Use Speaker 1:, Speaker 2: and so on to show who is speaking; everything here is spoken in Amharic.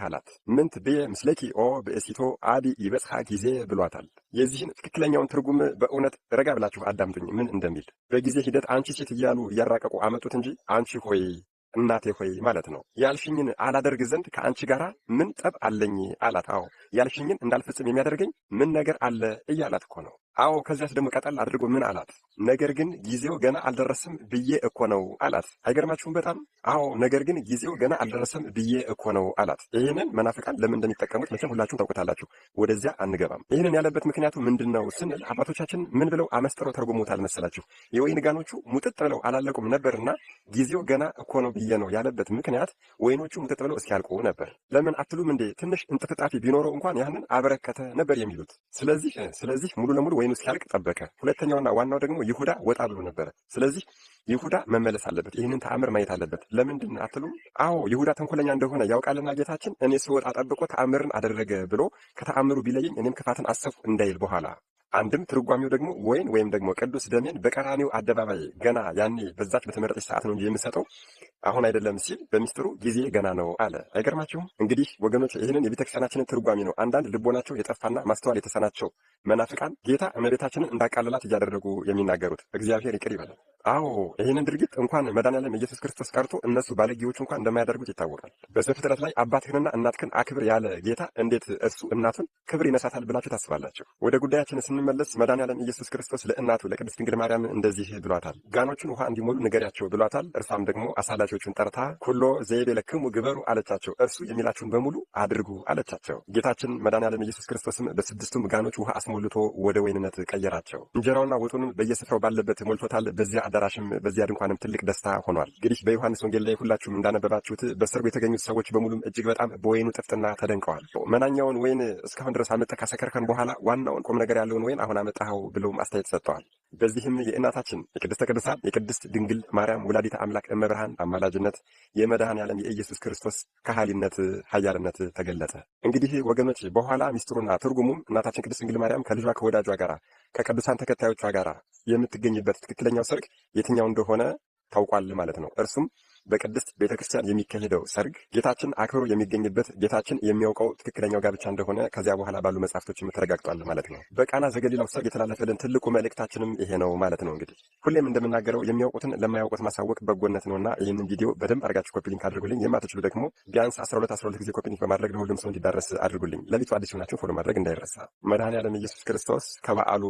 Speaker 1: አላት። ምንት ብየ ምስሌኪ ኦ ብእሲቶ አዲ ኢበጽሐ ጊዜየ ብሏታል። የዚህን ትክክለኛውን ትርጉም በእውነት ረጋ ብላችሁ አዳምጡኝ ምን እንደሚል። በጊዜ ሂደት አንቺ ሴት እያሉ እያራቀቁ አመጡት እንጂ አንቺ ሆይ፣ እናቴ ሆይ ማለት ነው። ያልሽኝን አላደርግ ዘንድ ከአንቺ ጋር ምን ጠብ አለኝ አላት። አዎ፣ ያልሽኝን እንዳልፈጽም የሚያደርገኝ ምን ነገር አለ እያላት እኮ ነው። አዎ፣ ከዚያስ ደግሞ ቀጠል አድርጎ ምን አላት? ነገር ግን ጊዜው ገና አልደረሰም ብዬ እኮ ነው አላት። አይገርማችሁም በጣም? አዎ፣ ነገር ግን ጊዜው ገና አልደረሰም ብዬ እኮ ነው አላት። ይህንን መናፍቃን ለምን እንደሚጠቀሙት መቼም ሁላችሁም ታውቁታላችሁ። ወደዚያ አንገባም። ይህንን ያለበት ምክንያቱ ምንድን ነው ስንል አባቶቻችን ምን ብለው አመስጥረው ተርጉሞታል መሰላችሁ? የወይን ጋኖቹ ሙጥጥ ብለው አላለቁም ነበርና ጊዜው ገና እኮ ነው ብዬ ነው ያለበት ምክንያት ወይኖቹ ሙጥጥ ብለው እስኪያልቁ ነበር። ለምን አትሉም እንዴ? ትንሽ እንጥፍጣፊ ቢኖረው እንኳን ያንን አበረከተ ነበር የሚሉት። ስለዚህ ሙሉ ለሙሉ ወይኑ እስኪያልቅ ጠበቀ። ሁለተኛውና ዋናው ደግሞ ይሁዳ ወጣ ብሎ ነበረ። ስለዚህ ይሁዳ መመለስ አለበት። ይህንን ተአምር ማየት አለበት። ለምንድን አትሉም? አዎ፣ ይሁዳ ተንኮለኛ እንደሆነ ያውቃልና ጌታችን እኔ ስወጣ ጠብቆ ተአምርን አደረገ ብሎ ከተአምሩ ቢለየኝ እኔም ክፋትን አሰብኩ እንዳይል በኋላ። አንድም ትርጓሜው ደግሞ ወይን ወይም ደግሞ ቅዱስ ደሜን በቀራኒው አደባባይ ገና ያኔ በዛች በተመረጠች ሰዓት ነው እንጂ የምሰጠው አሁን አይደለም ሲል በሚስጥሩ ጊዜ ገና ነው አለ። አይገርማችሁም? እንግዲህ ወገኖች፣ ይህንን የቤተክርስቲያናችንን ትርጓሜ ነው አንዳንድ ልቦናቸው የጠፋና ማስተዋል የተሳናቸው መናፍቃን ጌታ እመቤታችንን እንዳቃለላት እያደረጉ የሚናገሩት። እግዚአብሔር ይቅር ይበላል። አዎ፣ ይህንን ድርጊት እንኳን መድኃኔዓለም ኢየሱስ ክርስቶስ ቀርቶ እነሱ ባለጌዎቹ እንኳን እንደማያደርጉት ይታወቃል። በዘፍጥረት ላይ አባትህንና እናትህን አክብር ያለ ጌታ እንዴት እርሱ እናቱን ክብር ይነሳታል ብላችሁ ታስባላችሁ? ወደ ጉዳያችን ስንመለስ መድኃኔዓለም ኢየሱስ ክርስቶስ ለእናቱ ለቅድስት ድንግል ማርያም እንደዚህ ብሏታል። ጋኖቹን ውሃ እንዲሞሉ ንገሪያቸው ብሏታል። እርሷም ደግሞ አሳላፊዎቹን ጠርታ ኩሎ ዘይቤለክሙ ግበሩ አለቻቸው። እርሱ የሚላችሁን በሙሉ አድርጉ አለቻቸው። ጌታችን መድኃኔዓለም ኢየሱስ ክርስቶስም በስድስቱም ጋኖች ውሃ አስሞልቶ ወደ ወይንነት ቀየራቸው። እንጀራውና ወጡንም በየስፍራው ባለበት ሞልቶታል። በዚያ አዳራሽም በዚያ ድንኳንም ትልቅ ደስታ ሆኗል። እንግዲህ በዮሐንስ ወንጌል ላይ ሁላችሁም እንዳነበባችሁት በሰርጉ የተገኙት ሰዎች በሙሉም እጅግ በጣም በወይኑ ጥፍጥና ተደንቀዋል። መናኛውን ወይን እስካሁን ድረስ አምጥተህ ካሰከርከን በኋላ ዋናውን ቁም ነገር ያለውን ወይን አሁን አመጣኸው ብለውም አስተያየት ሰጥተዋል። በዚህም የእናታችን የቅድስተ ቅዱሳን የቅድስት ድንግል ማርያም ወላዲተ አምላክ እመብርሃን አማላጅነት፣ የመድኃኔ ዓለም የኢየሱስ ክርስቶስ ከሃሊነት ኃያልነት ተገለጸ። እንግዲህ ወገኖች፣ በኋላ ሚስጥሩና ትርጉሙም እናታችን ቅድስት ድንግል ማርያም ከልጇ ከወዳጇ ጋራ ከቅዱሳን ተከታዮቿ ጋራ የምትገኝበት ትክክለኛው ሰርግ የትኛው እንደሆነ ታውቋል ማለት ነው። እርሱም በቅድስት ቤተ ክርስቲያን የሚካሄደው ሰርግ፣ ጌታችን አክብሮ የሚገኝበት፣ ጌታችን የሚያውቀው ትክክለኛው ጋብቻ እንደሆነ ከዚያ በኋላ ባሉ መጽሐፍቶችም ተረጋግጧል ማለት ነው። በቃና ዘገሊላው ሰርግ የተላለፈልን ትልቁ መልእክታችንም ይሄ ነው ማለት ነው። እንግዲህ ሁሌም እንደምናገረው የሚያውቁትን ለማያውቁት ማሳወቅ በጎነት ነውና ይህንን ቪዲዮ በደንብ አድርጋችሁ copy link አድርጉልኝ። የማትችሉ ደግሞ ቢያንስ 12 12 ጊዜ copy link በማድረግ ለሁሉም ሰው እንዲዳረስ አድርጉልኝ። ለቤቱ አዲስ ሆናችሁ follow ማድረግ እንዳይረሳ። መድኃኔዓለም ኢየሱስ ክርስቶስ ከበዓሉ